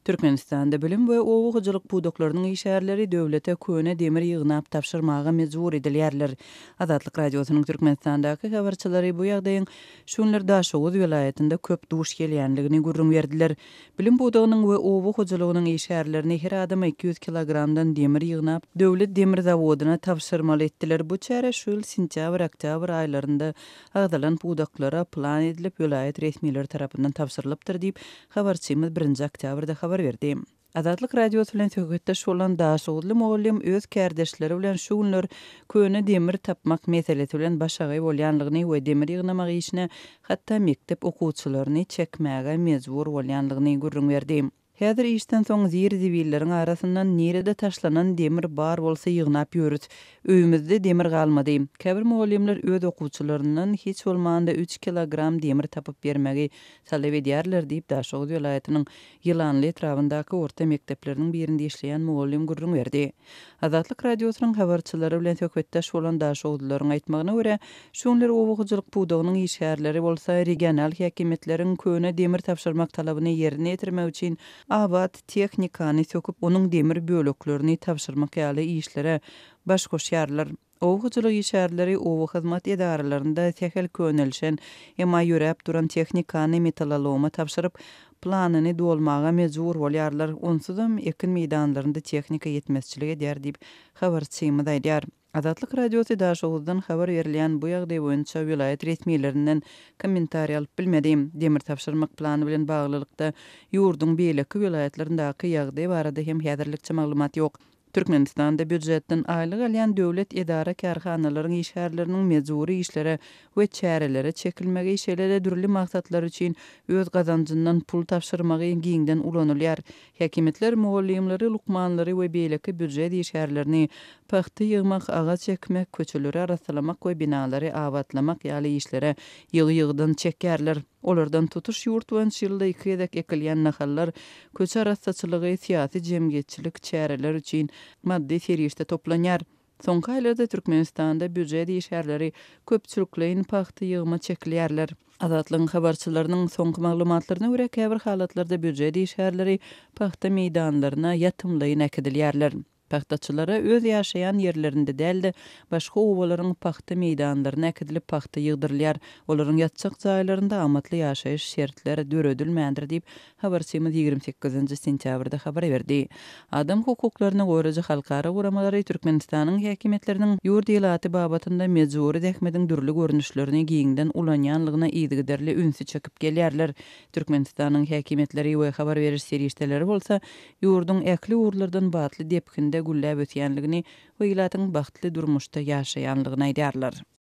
Türkmenistanda bilim we oba hojalyk pudaklarynyň işgärleri döwlete köne demir ýygnap tabşyrmaga mejbur edilýärler. Azatlyk Radiosynyň Türkmenistandaky habarçylary bu ýagdaýyň şu günler Daşoguz welaýatynda köp duş gelýändigini gürrüň berdiler. Bilim pudagynyň we oba hojalygynyň işgärlerini her adama 200 kilogramdan demir ýygnap, döwlet demir zawodyna tabşyrmaly etdiler. Bu çäre şu ýyl sentýabr-oktýabr aýlarynda agzalan pudaklara plan edilip, welaýat resmileri tarapyndan tabşyrylypdyr diýip, Habarçymyz birinji oktýabrda habar berdi. Azatlyk Radiosy bilen söhbetdeş bolan daşoguzly mugallym öz kärdeşleri bilen şu günler köne demir tapmak meselesi bilen başagaý bolýanlygyny we demir ýygnamak işine hatda mekdep okuwçylaryny çekmäge mejbur bolýanlygyny gürrüň berdi. Häzir işden soň zir-zibilleriň arasyndan nirede taşlanan demir bar bolsa ýygnap ýörüs. Öýümizde demir galmady. Käbir mugallymlar öz okuwçylaryndan hiç bolmanda üç kilogram demir tapyp bermegi talap edýärler diýip, Daşoguz welaýatynyň Ýylanly etrabyndaky orta mekdepleriniň birinde işleýän mugallym gürrüň berdi. Azatlyk Radiosynyň habarçylary bilen söhbetdeş bolan daşoguzlylaryň aýtmagyna görä, şu günler oba hojalyk pudagynyň işgärleri bolsa regional häkimiýetleriň köne demir tabşyrmak talabyny ýerine ýetirmek üçin abat tehnikany söküp, onuň demir böleklerini tabşyrmak ýaly işlere baş goşýarlar. Oba hojalyk işgärleri oba hyzmat edaralarynda sähel könelişen, emma ýöräp duran tehnikany metaloloma tabşyryp, planyny dolmaga mejbur bolýarlar. Onsuzam ekin meýdanlarynda tehnika ýetmezçilik edýär diýip, habarçymyz aýdýar. Azatlyk Radiosy Daşoguzdan habar berilýän bu ýagdaý boýunça welaýat resmilerinden kommentariý alyp bilmedi. Demir tabşyrmak plany bilen baglylykda, ýurduň beýleki welaýatlaryndaky ýagdaý barada hem häzirlikçe maglumat ýok. Türkmenistanda býujetden aýlyk alýan döwlet edara-kärhanalaryň işgärleriniň mejbury işlere we çärelere çekilmegi, şeýle-de dürli maksatlar üçin öz gazanjyndan pul tabşyrmagy giňden ulanylýar. Häkimiýetler mugallymlary, lukmanlary we beýleki býujet işgärlerini pagta ýygmak, agaç ekmek, köçeleri arassalamak we binalary abatlamak ýaly işlere ýygy-ýygydan çekýärler. Olardan tutuş ýurt boýunça ýylda iki gezek ekilýän nahallar, köçe arassaçylygy, syýasy-jemgyýetçilik çäreler üçin maddy serişde toplanýar. Soňky aýlarda Türkmenistanda býujet işgärleri köpçülikleýin pagta ýygyma çekilýärler. Azatlygyň habarçylarynyň soňky maglumatlaryna görä, käbir halatlarda býujet işgärleri pagta meýdanlaryna ýatymlaýyn äkidilýärler. Pagtaçylara öz ýaşaýan ýerlerinde däl-de, başga obalaryň pagta meýdanlaryna äkidilip pagta ýygdyrylýar. Olaryň ýatjak jaýlarynda amatly ýaşaýyş şertler döredilmändir diýip, habarçymyz 28 nji sentýabrda habar berdi. Adam hukuklaryny goraýjy halkara guramalary Türkmenistanyň häkimiýetleriniň ýurt ilaty babatynda mejbury zähmetiň dürli görnüşlerini giňden ulanýanlygyna yzygiderli ünsi çekip gelýärler. Türkmenistanyň häkimiýetleri we habar beriş serişdeleri bolsa ýurduň ähli ugurlardan batly depginde gülläp ösýänligini we ilatyň bagtly durmuşda ýaşaýanlygyny aýdýarlar.